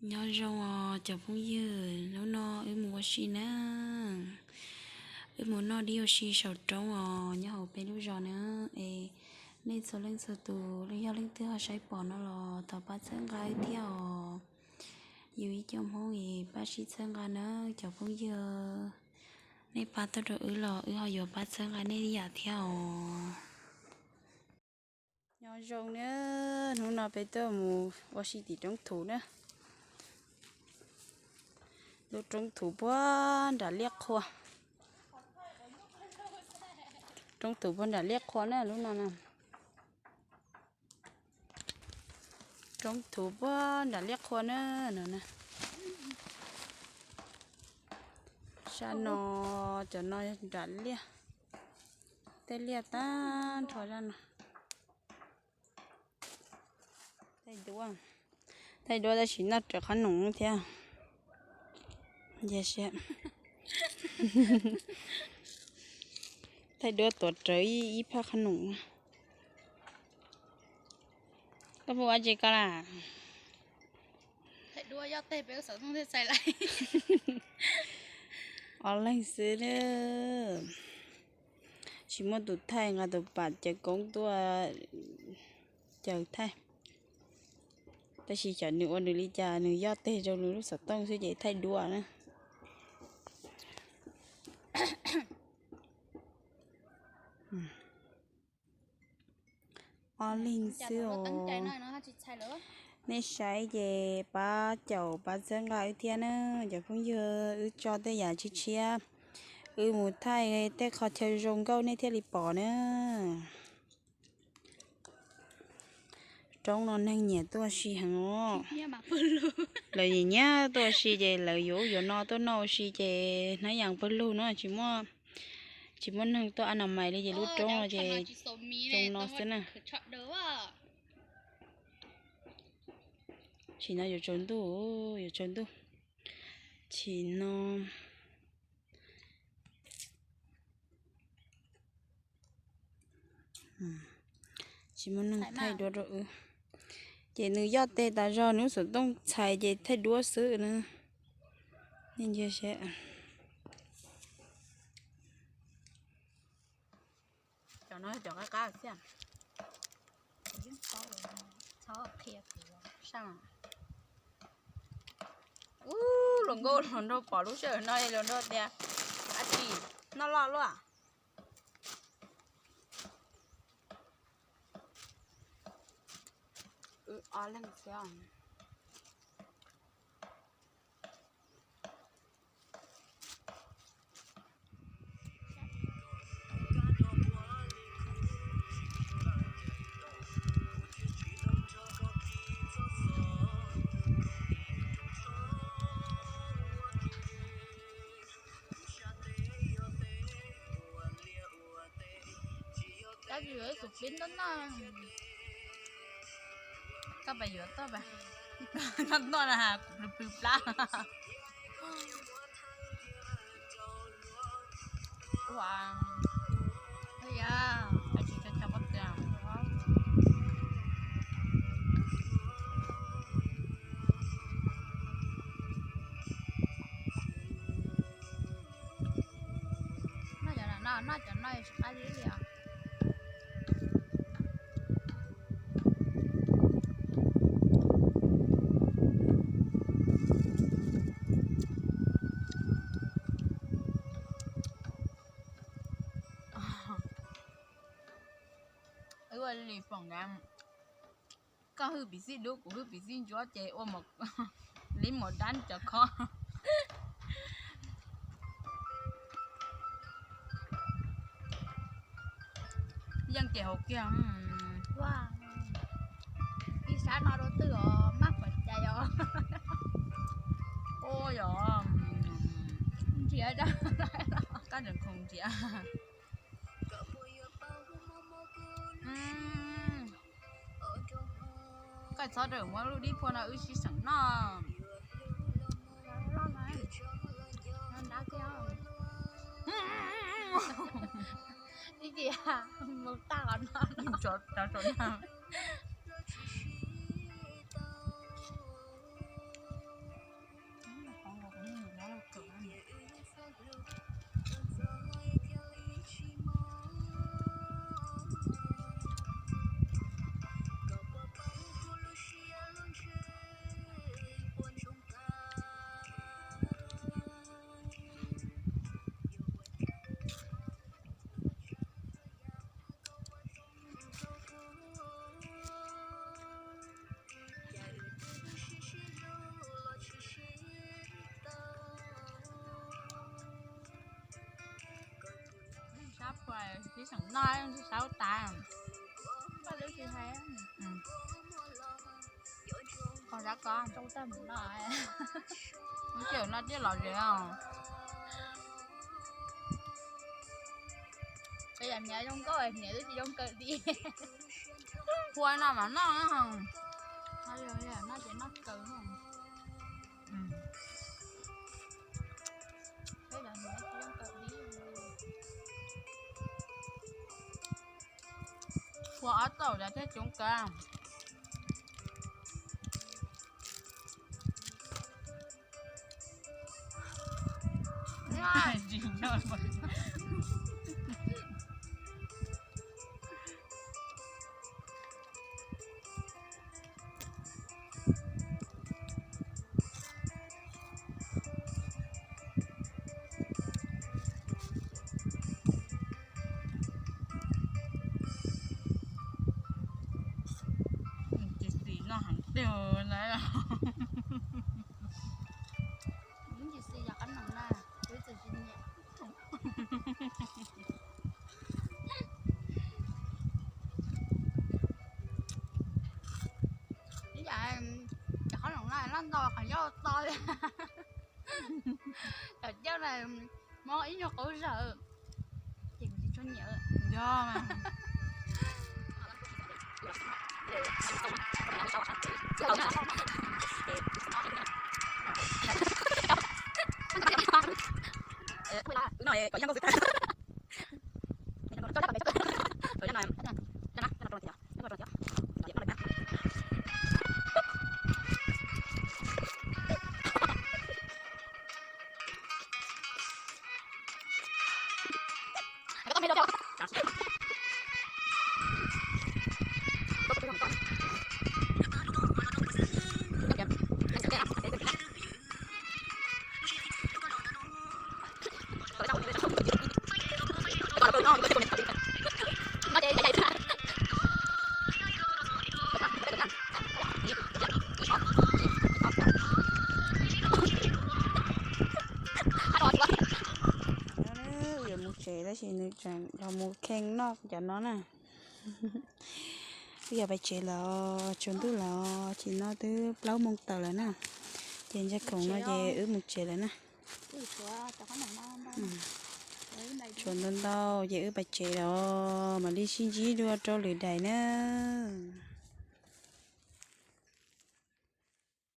Nyob zoo os cov phooj ywg, hnub no wb mus ua si na. Wb mus noj dib ua si saum roob os, nyob hauv peb lub zos na. Es nej txhua leej txhua tus, leej yog leej twg ho saib pom no los thov pab txhawb nqa wb thiab os. Yus ib co Hmoob es pab sib txhawb nqa na cov phooj ywg. Nej pab tuaj rau wb los wb ho yuav pab txhawb nqa nej ib yam thiab os. Nyob zoo na, hnub no peb tuaj mus ua si tim roob thuv na. Lub roob thuv puag nram liaj qhua. Roob thuv puag nram liaj qhua na lub no na. Roob thuv puag nram liaj qhua na no na. Sab no, cov no nram liaj. Tej liaj tag nrho zaj no. Thaij duab, thaij duab tab sis noj rawv qhob noom thiab. Thaij duab tuav rawv ib phab qhob noom. Koj puas ua tsi koj las? Ob leeg xwb. Tsis muaj tus thaij, nqa tus pam caw koob tuaj caw thaij. Tab sis xyov nws ua nws li cas, nws yoj teg rau nws lub xov tooj xwb ces thaij duab na. Ob leeg xwb os. Nej saib ces pab caum pab txhawb nqa wb thiab na cov phooj ywg, wb tso tej yam tshiab tshiab, wb mus thaij tej qhov chaw zoo nkauj nej thiaj li pom na. Roob no neeg nyiam tuaj si heev os. Lawv nyiam nyiam tuaj si ces lawv yuav ub yuav no tuaj noj ua si ces hnab yas pawg lug no tsis muaj, tsis muaj neeg tuaj a na mais li ces lub roob no ces zoo no xwb na. Tsim no yuav tsaus ntuj, yuav tsaus ntuj. Tsim no tsis muaj neeg thaij duab rau wb. Ces nws yoj teg tas zog, nws lub xov tooj txhais ces thaij duab xwb na. Nej ntsia seb. Cov no cov qab qab xwb. Ub, hluas nkauj hluas nraug pom lub sij hawm no hluas nraug tias, ab tsi, noj loj luaj. Wb ob leeg xwb. Koj yuav tus pib noj noj, koj pab yuav toj pab noj noj na, kuv plw plw plab. Ua, ua, tsis tau cov pob tw. Noj cov no, noj cov no tsis qab li os. Wb ua li foom na, koj hwj piv xij dub, kuv hwj piv xij ntsuab ces ua li mus dab cov khob. Yeej ces hauv kiag. Ib sab no rau twg os, maj pam cai os. Ua yog nrhiav, koj tseem khoom nrhiav. Koj txhob rawm muab lub dib phua no wb sib seem noj. Ib tias mus tag qhov no. Tsis xeem noj, tsis xav tas. Qhov zab ko, cawm no thiaj lom zem os. Yam hniav zoo nkauj, hniav twb tsis zoo kawg li. Hua no mas noj, noj ces noj kawg. Hua ob txaum los thiaj coob kawg. Tsis xis noj heev tiag na. Tsis xis yog qab noom na, tsis nyiam. Ib yam cov qhob noom no loj ntau qhov ncauj to li. Cov cawj na mob ib nyuag qub zawm. Ces kuv tsis tshua nyiam. Yog. Yuav mus tsev tab sis nws tseem los mus kheej noj cov no na. Wb yuav pais tsev lawm, tsaus ntuj lawm, ces no twb plaub moos tawm lawm na. Ces ntsia khoom no ces wb mus tsev lawm na. Tshuav ntau ntau ces wb pais tsev lawm, mam li sib ntsib dua rau lwm daim na.